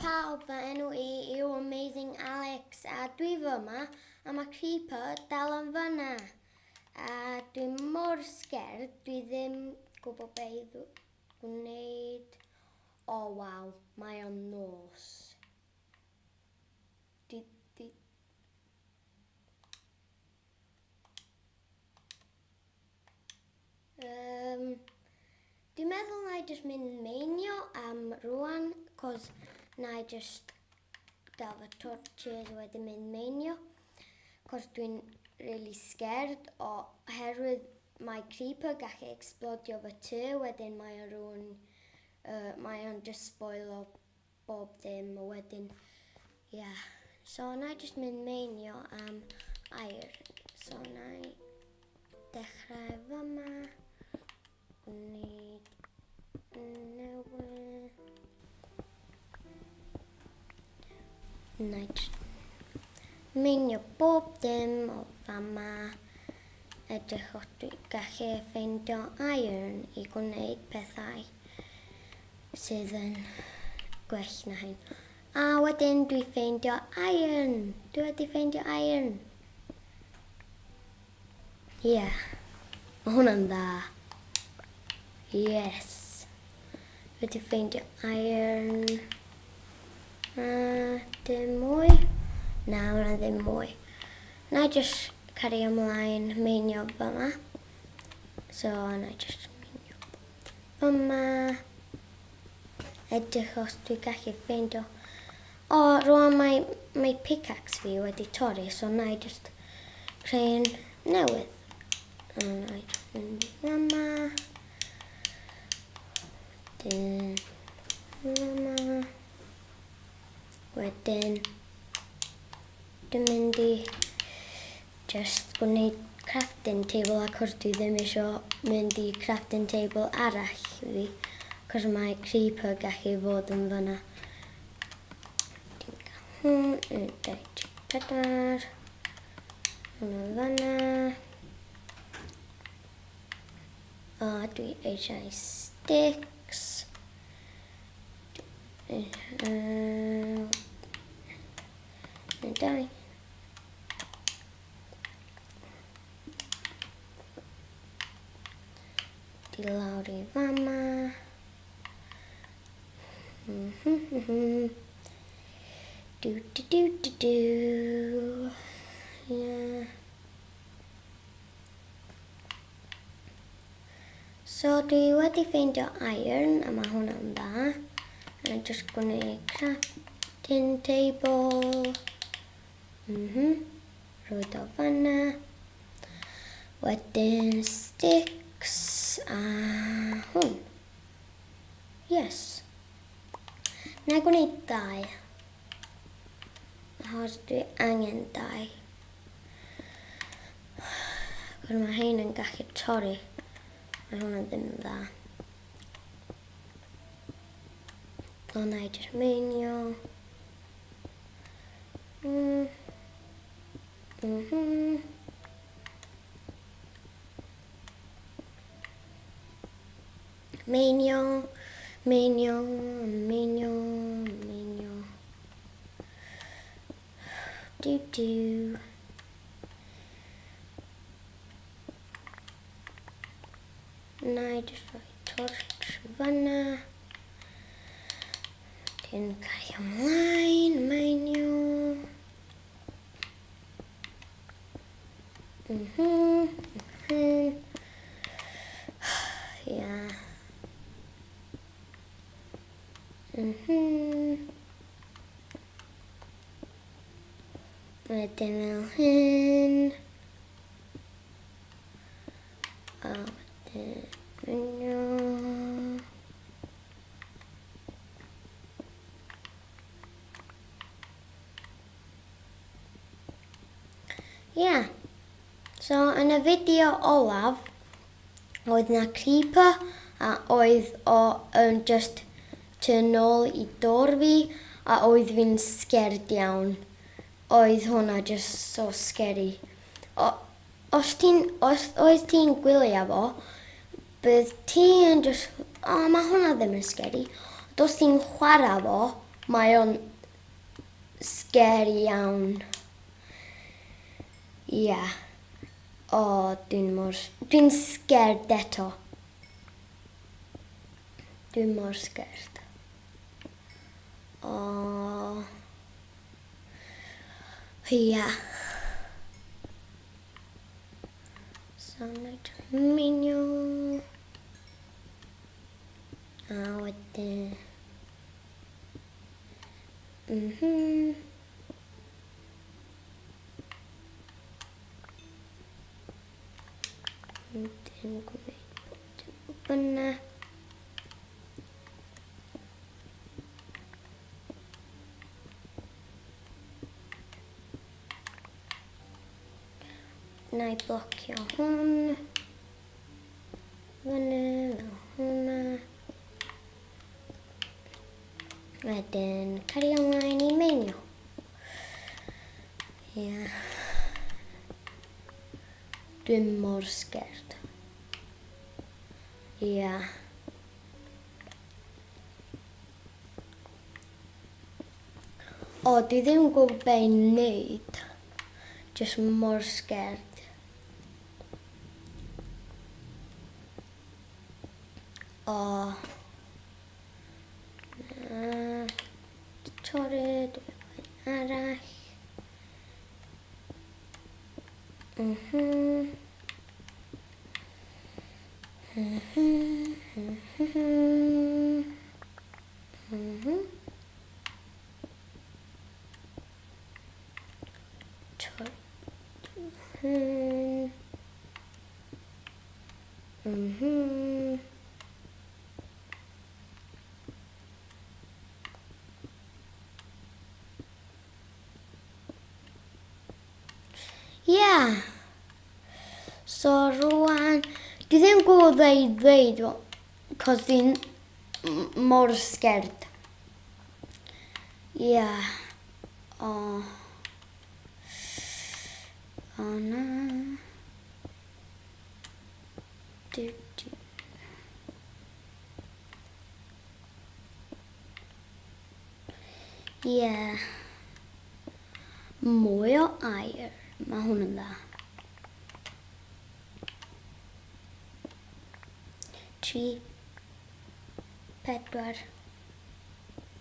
pawb, fy enw i yw Amazing Alex a dwi fyma a mae Creeper dal yn fyna. A dwi mor scared, dwi ddim gwybod be i gwneud. O oh, waw, mae o'n nos. Dwi, dwi... Um, dwi'n meddwl na i just mynd meinio am rwan, cos na i just gael fy torches wedyn mynd meinio, cos dwi'n really scared oherwydd mae creeper gallu explodio fy tŷ, wedyn mae o'n rhywun, uh, mae o'n just spoilo bob dim a wedyn, yeah. So na i just mynd meinio am air. So na i dechrau fyma, gwneud newydd. Na i just meinio bob dim o fama. Edrych os dwi gallu ffeindio iron i gwneud pethau sydd yn gwell na hyn. A wedyn dwi ffeindio iron. Dwi wedi ffeindio iron. Ie. Yeah. Mae hwnna'n dda. Yes. Dwi wedi ffeindio iron. A dim mwy. Na, hwnna ddim mwy. Na i just cario ymlaen meinio fyma. So, na i just meinio Yma. Edrych os dwi gallu ffeindio. O, rwan mae, mae pickaxe fi wedi torri, so na i just creu un newydd. A na i just mynd yma. Wedyn, yma. Wedyn, dwi'n mynd i Just gwneud crafting table acos dwi ddim isio mynd i crafting table arall fi cos mae creeper gallu fod yn fyna. Dwi'n cael hwn, 1, 2, 3, 4, hwn yn fyna. A dwi eisiau sticks. Un, 2, Di lawr i fama. Do do do do do. Yeah. So dwi wedi ffeindio iron a mae hwnna'n dda. A just gwneud crafting table. Mhm. Rhoi o fanna. Wedyn sticks a hwn. Yes. Na gwneud dau. Achos dwi angen dau. Cos mae hein yn gallu torri. Mae hwnna ddim yn dda. O, na i jyst meinio. Mm. Mm -hmm. Meinio, meinio, meinio, meinio. Do do. Na i jyst rhoi torch fanna. Dyn cario ymlaen, meinio. Mhm, mhm. Ia. Mhm. Wedyn fel hyn. A wedyn meinio. Ia. Yeah. So, yn y fideo olaf, oedd na creeper a oedd o yn just tu nôl i dor fi a oedd fi'n scared iawn. Oedd hwnna just so scary. O, os ti'n, os oedd ti'n gwylio fo, bydd ti yn just, o, oh, mae hwnna ddim yn scary. Ond os ti'n chwarae fo, Mae o'n scary iawn. Ia. Yeah. O, dwi'n mor... Dwi'n scared eto. Dwi'n mor scared. O. Ia. So, wneud menu. A wedyn... Wedyn gwneud bob dim o fyna. Na i blocio hwn. Fyny, fel hwnna. Wedyn, cario ymlaen i meinio. Ia. Yeah. Dwi'n mor scared. Ia. Yeah. O, dwi ddim yn gwybod be i wneud. Just mor scared. O. Na. Torri, dwi'n arall. Torri. Yeah. So rwan, dwi ddim yn gwybod be i ddweud, cos dwi'n mor scared. Yeah. O. O na. Du, du. Yeah. Mwy o air. Mae hwn yn dda. 3, 4,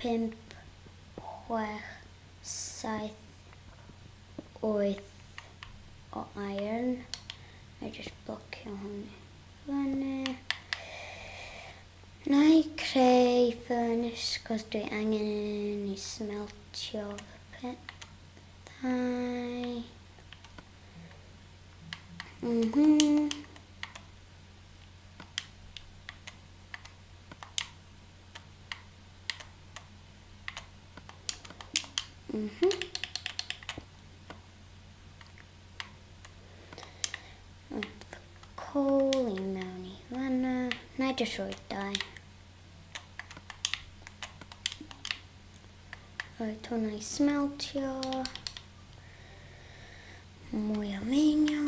5, 6, 7, 8 o iron. Na i just blocio hwn i fyny. Na i creu furnace, cos dwi angen i smeltio fy pethau. Coal i mewn i fanna. Na i jyst rhoi dau. Rhaid hwnna i smeltio. Mwy o meinio.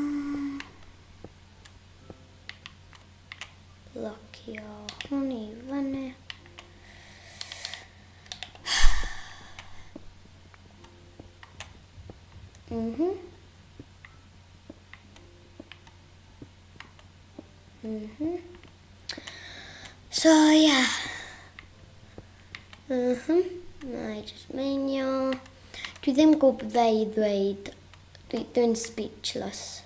Blocio hwn i fyny. So, yeah. Na i just meinio. Dwi ddim gwybod be i ddweud. Dwi'n speechless.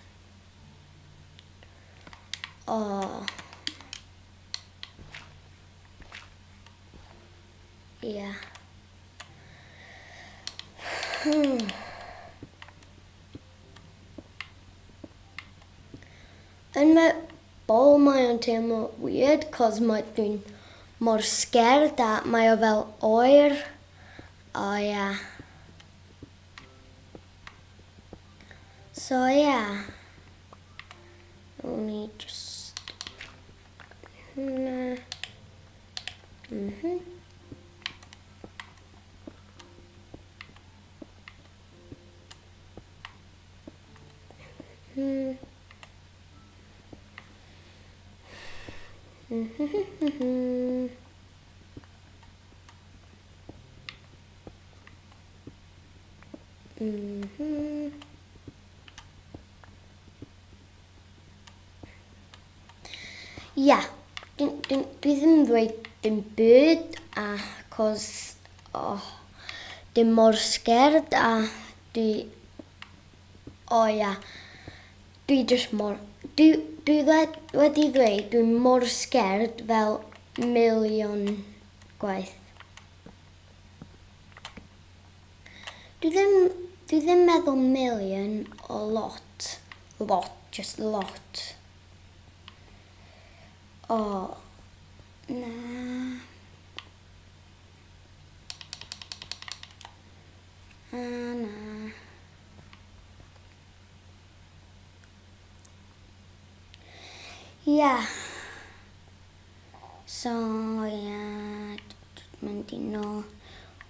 Oh. Yeah. Yn fy bol mae o'n teimlo weird cos mae dwi'n mor scared a mae o fel oer. O yeah. So yeah. O'n i just hwnna. Ia, dwi, dwi, dwi ddim yn dweud dim byd a cos oh, dim mor scared a dwi o oh, ia dwi just mor dwi, dwi wedi ddweud dwi mor scared fel miliwn gwaith. Dwi ddim, dwi ddim meddwl million o lot. Lot, just lot. O, na. A na. Ia. So, ia, mynd i nôl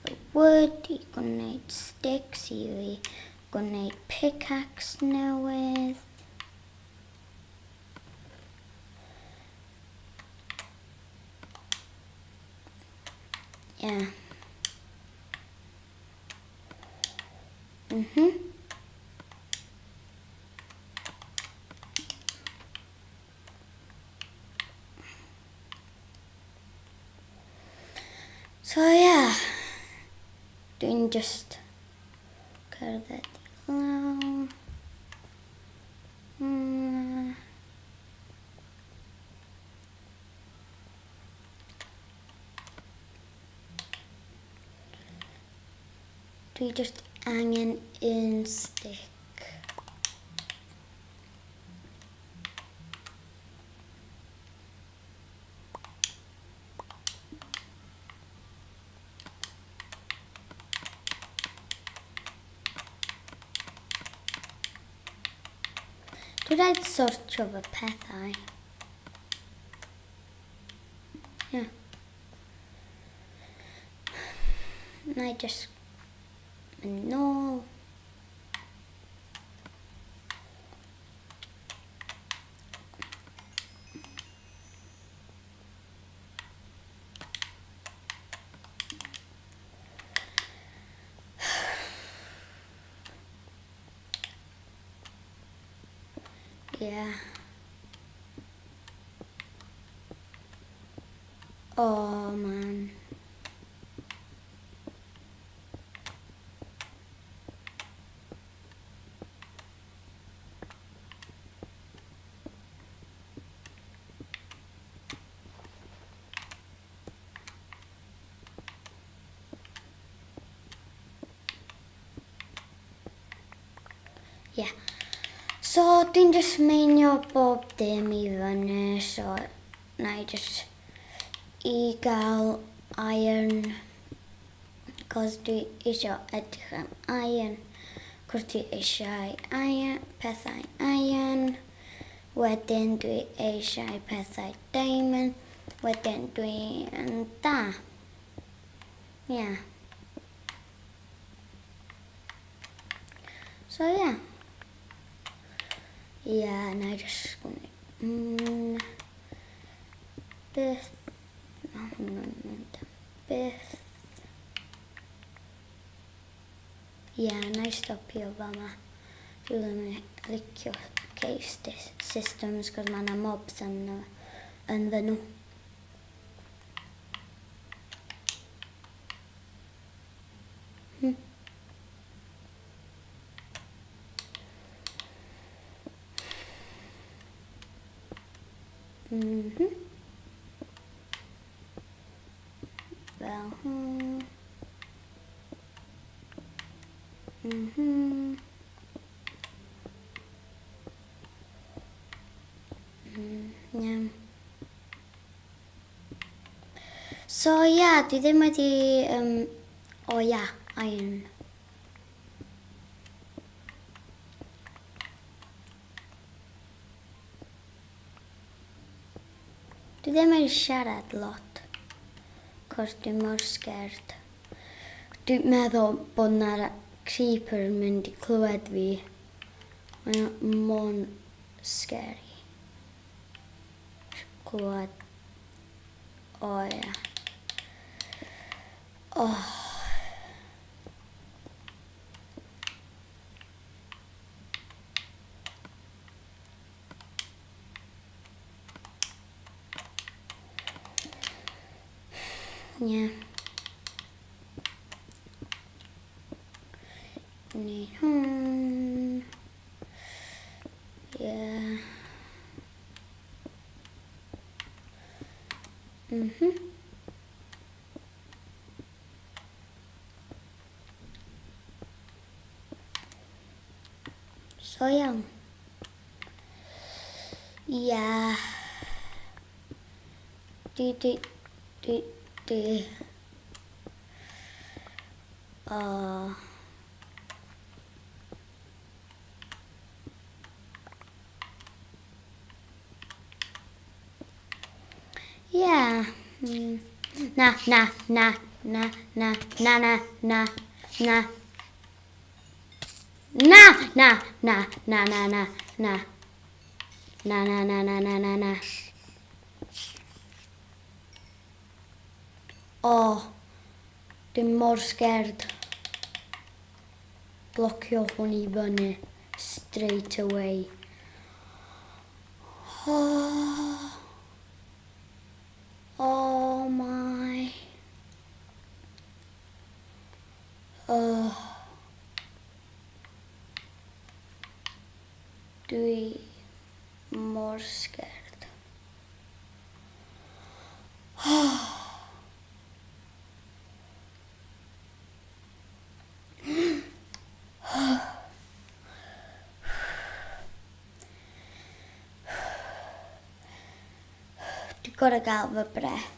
y wood i gwneud sticks i fi gwneud pickaxe newydd. Yeah. So yeah, dwi'n just cerdded i lawr. Dwi just angen un stick. Dwi rhaid sortio fy pethau. Yeah. Na i just mynd nôl. Yeah. Oh man. Yeah. So, dwi'n just meinio bob dim i fyny, so na i just i gael iron. Cos dwi eisiau edrych am iron. Cos dwi eisiau iron, pethau iron. Wedyn dwi eisiau pethau diamond. Wedyn dwi yn da. Yeah. So yeah. Yeah, na i just gwneud. Beth... Mae hwnnw'n mynd am byth. Ie, yeah, na i stopio fama. Dwi ddim yn licio cave systems, cos mae yna mobs yn, ynddyn nhw. Fel hwn. Yeah. So ia, yeah, dwi ddim wedi... O oh, ia, yeah, iron. Dwi ddim yn siarad lot, cos dwi mor scared. Dwi'n meddwl bod na'r creeper yn mynd i clywed fi. Mae'n mor scary. Clywed. O oh, ia. Oh. Ie. Gwneud hwn. Ie. So iawn. Ia. Di, di, di, di. O. Ia. Na, na, na, na, na, na, na, na, na. Na, na, na, na, na, na, na. Na, na, na, na, na, na, na. O, dwi'n mor scared. Blocio hwn i fyny straight away. Oh, oh my. Oh. Dwi mor scared. Oh. Dwi'n gorau gael fy breath.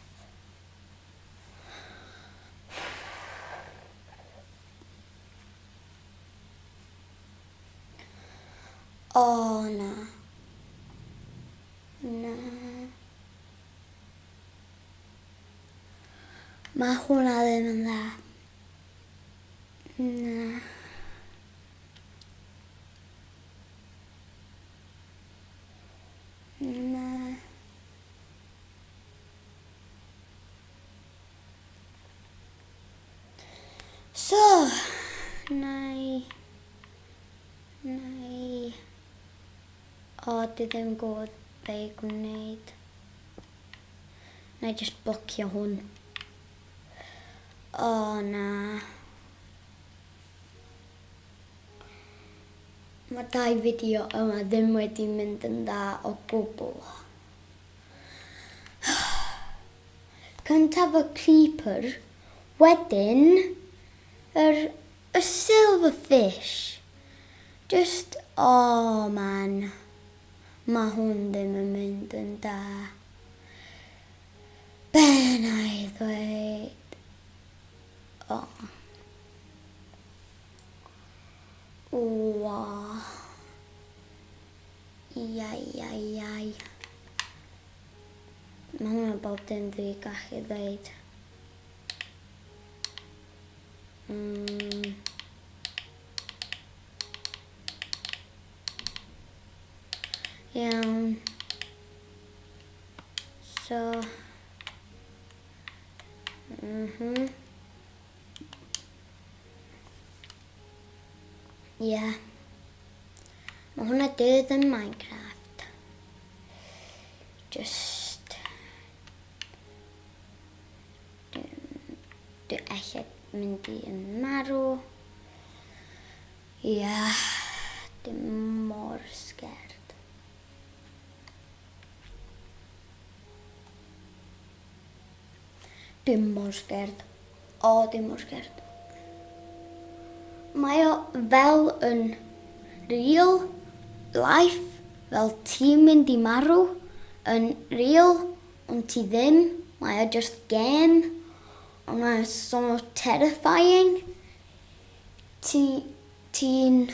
O, na. Na. Mae hwnna ddim yn dda. Na. Na. So, na i, o, dwi ddim gwybod be i gwneud. Na i just blocio hwn. O, na. Mae dau fideo yma ddim wedi mynd yn dda o gwbl. Cyntaf y creeper, wedyn yr y silverfish. Just, oh man, mae hwn ddim yn mynd yn da. Be na i ddweud? Oh. Wa. Iai, iai, iai. Mae hwnna bob dim dwi gallu dweud. Iawn. So. Ie. Yeah. Mae hwnna dydd yn Minecraft. Just... Dwi eisiau mynd i yn marw. Ie. Yeah. Dim mor scared. Dim mor scared. O, dim mor scared. Mae o fel yn real life, fel ti'n mynd i marw yn real, ond ti ddim. Mae o just game. Ond mae'n so terrifying. Ti'n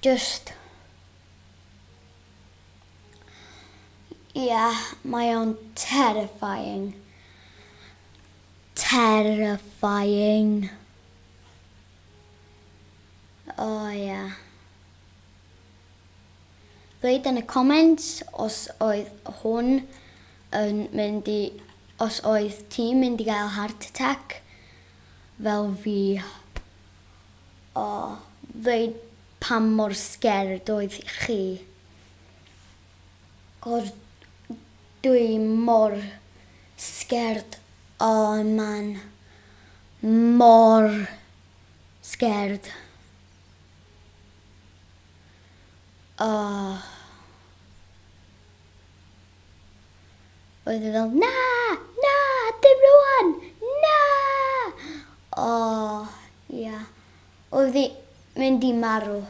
just... Ia, mae o'n terrifying. Terrifying. O oh, ia. Ddweud yn y comments os oedd hwn yn mynd i... Os oedd ti'n mynd i gael heart attack fel fi. O, oh, ddweud pa mor scared oedd chi. Cos dwi mor scared. Oh man. mor scared. Oh. Oedd e fel, na, na, dim rwan, na! Oh, ia. Yeah. Oedd hi mynd i marw,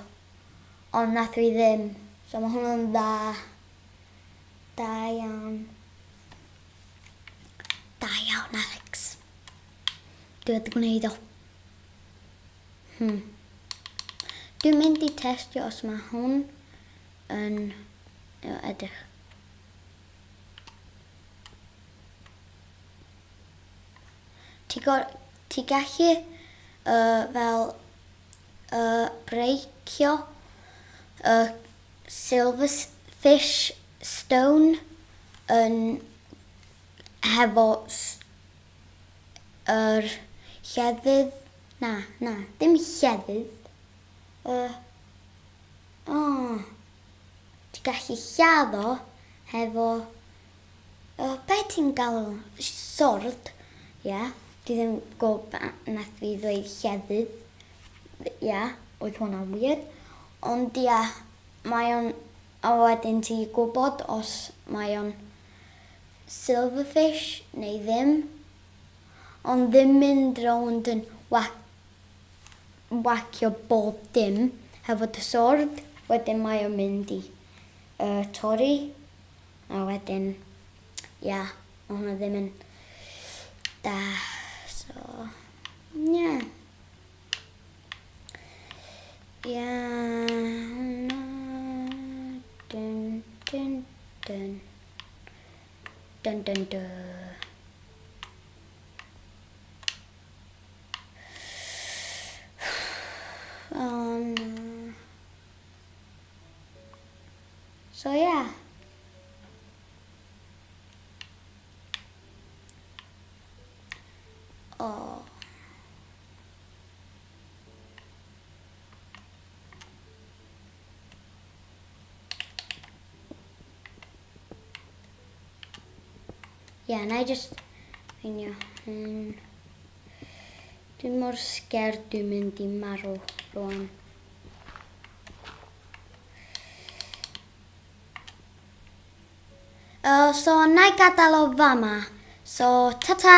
ond nath fi ddim. So mae hwnna'n dda. Da iawn. Da iawn, Alex. Dwi wedi gwneud o. Dwi'n mynd i testio os mae hwn yn edrych. Ti, ti gallu fel breicio silverfish stone yn hefo yr llefydd, na, na, dim llefydd, oh, ti'n gallu lladd o hefo, oh, be ti'n galw, sword, ia, yeah. Dwi ddim gwybod nath fi ddweud llefydd, ia, yeah, oedd hwnna'n weird, ond ia, yeah, mae o'n, a wedyn ti'n gwybod os mae o'n silverfish neu ddim, ond ddim mynd rownd yn wacio bob dim hefo dy sword, wedyn mae o'n mynd i torri, a wedyn, ia, yeah, mae hwnna ddim yn da, so, yeah. Ia, hwnna, dun, dun, dun. Dun, dun, dun. Oh, no. So, yeah. Oh. Yeah, na i just ffeindio hyn. Dwi'n mor scared dwi'n mynd i marw rwan. So, na i gadael o fama. So, ta-ta!